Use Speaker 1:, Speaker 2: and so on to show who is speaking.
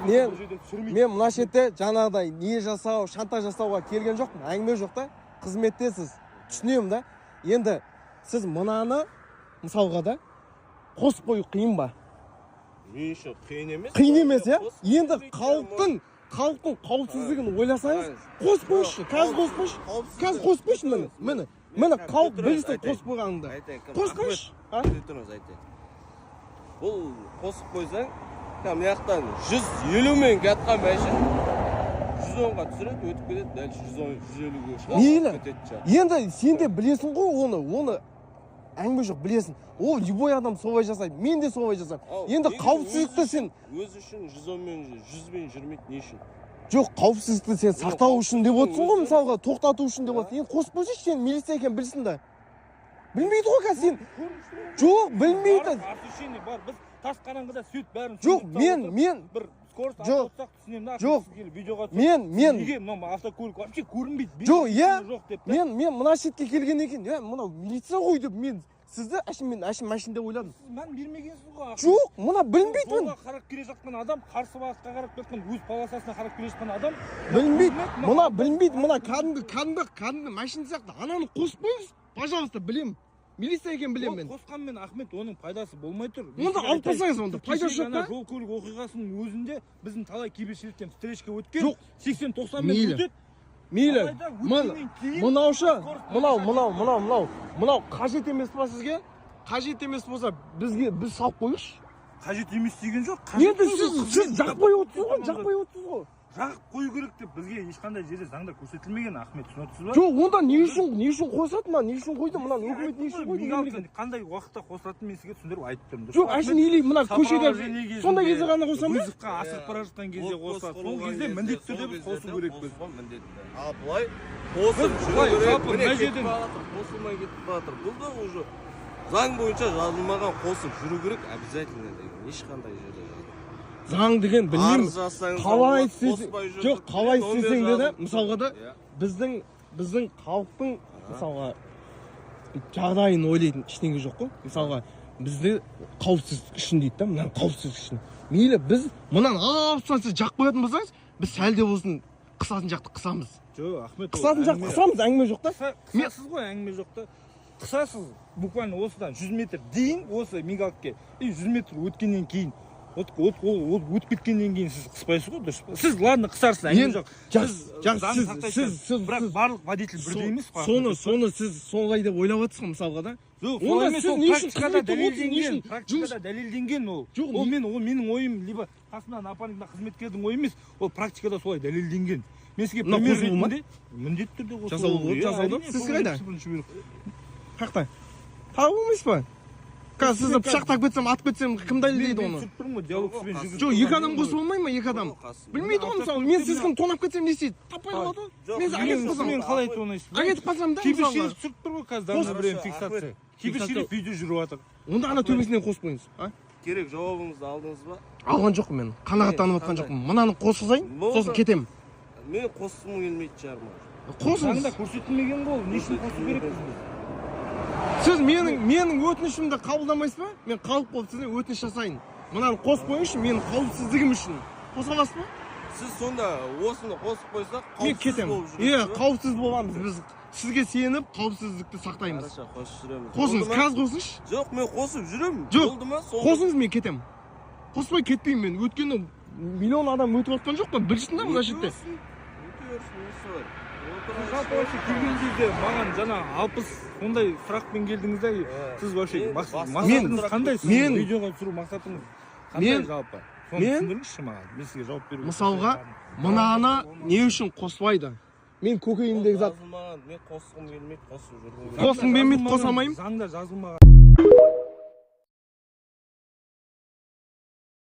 Speaker 1: Мен мен мына шетте жаңағыдай не жасау, шантаж жасауға келген жоқпын. Әңгіме жоқ та. Қызметтесіз. Түсінемін да. Енді сіз мынаны мысалға да қосып қою қиын ба?
Speaker 2: Мен үшін қиын емес.
Speaker 1: Қиын емес, иә? Енді халықтың қауіпсіздігін ойласаңыз, қосып қойыңызшы. Қазір қосып қойыңызшы. Қазір қосып қойыңызшы, міне. Міне. Міне халық білсін қосып қойғаныңды. Қосып қойыңызшы.
Speaker 2: Айтайын. Бұл қосып қойсаң, мына жақтан 150 мен кеткен машина 110-ға түсіреді, өтіп кетеді, дальше 110, 150-ге шығады.
Speaker 1: Мейлі. Енді сен де білесің ғой оны әңгіме жоқ, білесің. Ол любой адам солай жасайды, мен де солай жасаймын. Енді қауіпсіздікті сен
Speaker 2: өз үшін 110 мен 100 мен жүрмейді, не үшін?
Speaker 1: Жоқ, қауіпсіздікті сен сақтау үшін деп отырсың ғой, мысалға, тоқтату үшін деп отырсың. Енді қосып қойсайшы, сен милиция екенін білсін да. Білмейді ғой қазір сен. Жоқ, білмейді.
Speaker 3: Освещение бар, біз тас қараңғыда свет бәрін.
Speaker 1: Жоқ, мен
Speaker 3: бір скорость
Speaker 1: жоқ,
Speaker 3: артып түсінемін да.
Speaker 1: Жоқ.
Speaker 3: Видеоға
Speaker 1: мен
Speaker 3: неге мынау автокөлік вообще көрінбейді?
Speaker 1: Жоқ, иә.
Speaker 3: Жоқ деп.
Speaker 1: Мен мына шетке келгеннен кейін, е, мынау милиция ғой деп мен сізді әшейін, мен әшейін машина деп ойладым.
Speaker 3: Сіз мән бермегенсіз ғой.
Speaker 1: Жоқ, мына білінбейді.
Speaker 3: Жолға қарап келе жатқан адам, қарсы бағытқа қарап келе жатқан, өз полосасына қарап келе жатқан адам
Speaker 1: білінбейді. Мына білінбейді, мына кәдімгі машина сияқты. Ананы қосып қойыңыз, пожалуйста, білемін. Милиция екенін білемін мен.
Speaker 3: Қосқанмен, Ахмет, оның пайдасы болмай тұр.
Speaker 1: Онда алып тастаңыз, онда пайдасы жоқ па?
Speaker 3: Жол көлік оқиғасының өзінде біздің талай кибершіліктен встречка өткен.
Speaker 1: Жоқ.
Speaker 3: 80-90 мен өтеді.
Speaker 1: Мейлі. Мынаушы, мынау, мынау, мынау, мынау, мынау қажет емес па сізге? Қажет емес болса, бізге біз салып қойыңызшы.
Speaker 3: Қажет емес деген жоқ.
Speaker 1: Енді сіз жақпай отырсыз ғой, жақпай отырсыз ғой.
Speaker 3: Жағып қою керек деп бізге ешқандай жерде заңда көрсетілмеген, Ахмет, түсініп отырсыз ба?
Speaker 1: Жоқ, онда не үшін қосады мына, не үшін қойды мынаны, өкімет не үшін қойды?
Speaker 3: Мигалка қандай уақытта қосылатынын мен сізге түсіндіріп айтып тұрмын.
Speaker 1: Жоқ, әшейін или мына көшеде сондай кезде ғана қоса ма?
Speaker 3: Вызовқа асығып бара жатқан кезде қосылады. Сол кезде міндетті түрде біз қосу керекпіз.
Speaker 2: Ал былай қосып
Speaker 3: жүру керек.
Speaker 2: Мына жерден қосылмай кетіп бара жатыр. Бұл да уже заң бойынша жазылмаған, қосып жүру керек обязательно деген ешқандай жерде жазылмаған.
Speaker 1: Заң деген білмеймін. Қалай істесең, жоқ, қалай істесең де, мысалға да, біздің халықтың мысалға жағдайын ойлайтын ештеңе жоқ қой. Мысалға, бізді қауіпсіздік үшін дейді да, мынаны қауіпсіздік үшін. Мейлі, біз мынаны алып тастаса, жақ қоятын болсаңыз, біз сәл де болсын қысатын жақты қысамыз.
Speaker 3: Жоқ, Ахмет,
Speaker 1: қысатын жақты қысамыз, әңгіме жоқ та.
Speaker 3: Қысасыз ғой, әңгіме жоқ та. Қысасыз, буквально осыдан 100 метр дейін осы мигалкке, и 100 метр өткеннен кейін, ол өтіп кеткеннен кейін сіз қыспайсыз ғой, дұрыс па? Сіз, ладно, қысарсыз, әңгіме жоқ.
Speaker 1: Сіз
Speaker 3: бірақ барлық водитель бірдей емес қой.
Speaker 1: Соны сіз солай деп ойлап отырсыз ғой, мысалға да.
Speaker 3: Жоқ, солай емес, ол практикада дәлелденген, практикада дәлелденген ол. Ол мен, ол менің ойым, либо қасымда напарник қызметкердің ойы емес, ол практикада солай дәлелденген. Мен сізге пример ретінде міндетті түрде
Speaker 1: қосылу. Жасалды. Сіз қайда? Қақта. Тағы болмайсыз ба? Қазір сізді пышақтап кетсем, атып кетсем, кім дәлелдейді оны? Жоқ, екі адам қосып болмай ма, екі адам? Білмейді ғой, мысалы, мен сізді тонап кетсем не істейді? Таппай қалады ғой. Мен әкетіп қалсам.
Speaker 3: Мен қалай тонайсыз?
Speaker 1: Әкетіп қалсам да,
Speaker 3: Кибершериф түсіріп тұр ғой қазір, данный время фиксация. Кибершериф видео жүріп жатыр.
Speaker 1: Онда ана төбесінен қосып қойыңыз, а?
Speaker 2: Керек жауабыңызды алдыңыз ба?
Speaker 1: Алған жоқпын мен. Қанағаттанып жатқан жоқпын. Мынаны қосқызайын, сосын кетемін.
Speaker 2: Мен қосқым келмейді жарма.
Speaker 1: Қосыңыз.
Speaker 3: Заңда көрсетілмеген ғой, не үшін қосу керекпіз біз?
Speaker 1: Сіз менің өтінішімді қабылдамайсыз ба? Мен халық болып сізден өтініш жасайын. Мынаны қосып қойыңызшы, менің қауіпсіздігім үшін. Қоса аласыз ба?
Speaker 2: Сіз сонда осыны қосып қойсақ,
Speaker 1: мен кетемін. Иә, қауіпсіз боламыз. Біз сізге сеніп, қауіпсіздікті сақтаймыз.
Speaker 2: Хорошо, қосып жүреміз.
Speaker 1: Қосыңыз, қазір қосыңызшы.
Speaker 2: Жоқ, мен қосып жүремін.
Speaker 1: Жоқ,
Speaker 2: болды ма?
Speaker 1: Қосыңыз, мен кетемін. Қоспай кетпеймін мен. Өйткені миллион адам өтіп жатқан жоқ па? Білсін да мына жерде.
Speaker 2: Өте берсін, несі бар?
Speaker 3: Жалпы вообще келген кезде маған жаңа 60 сондай сұрақпен келдіңіз да, сіз вообще мақсатыңыз қандай? Сіздің видеоға түсіру мақсатыңыз қандай жалпы? Соны түсіндіріңізші маған, мен сізге жауап беруге.
Speaker 1: Мысалға, мынаны не үшін қоспайды? Мен көкейімдегі зат.
Speaker 2: Мен қосқым келмейді, қосып жүргім.
Speaker 1: Қосқым келмейді, қоса алмаймын.
Speaker 3: Заңда жазылмаған.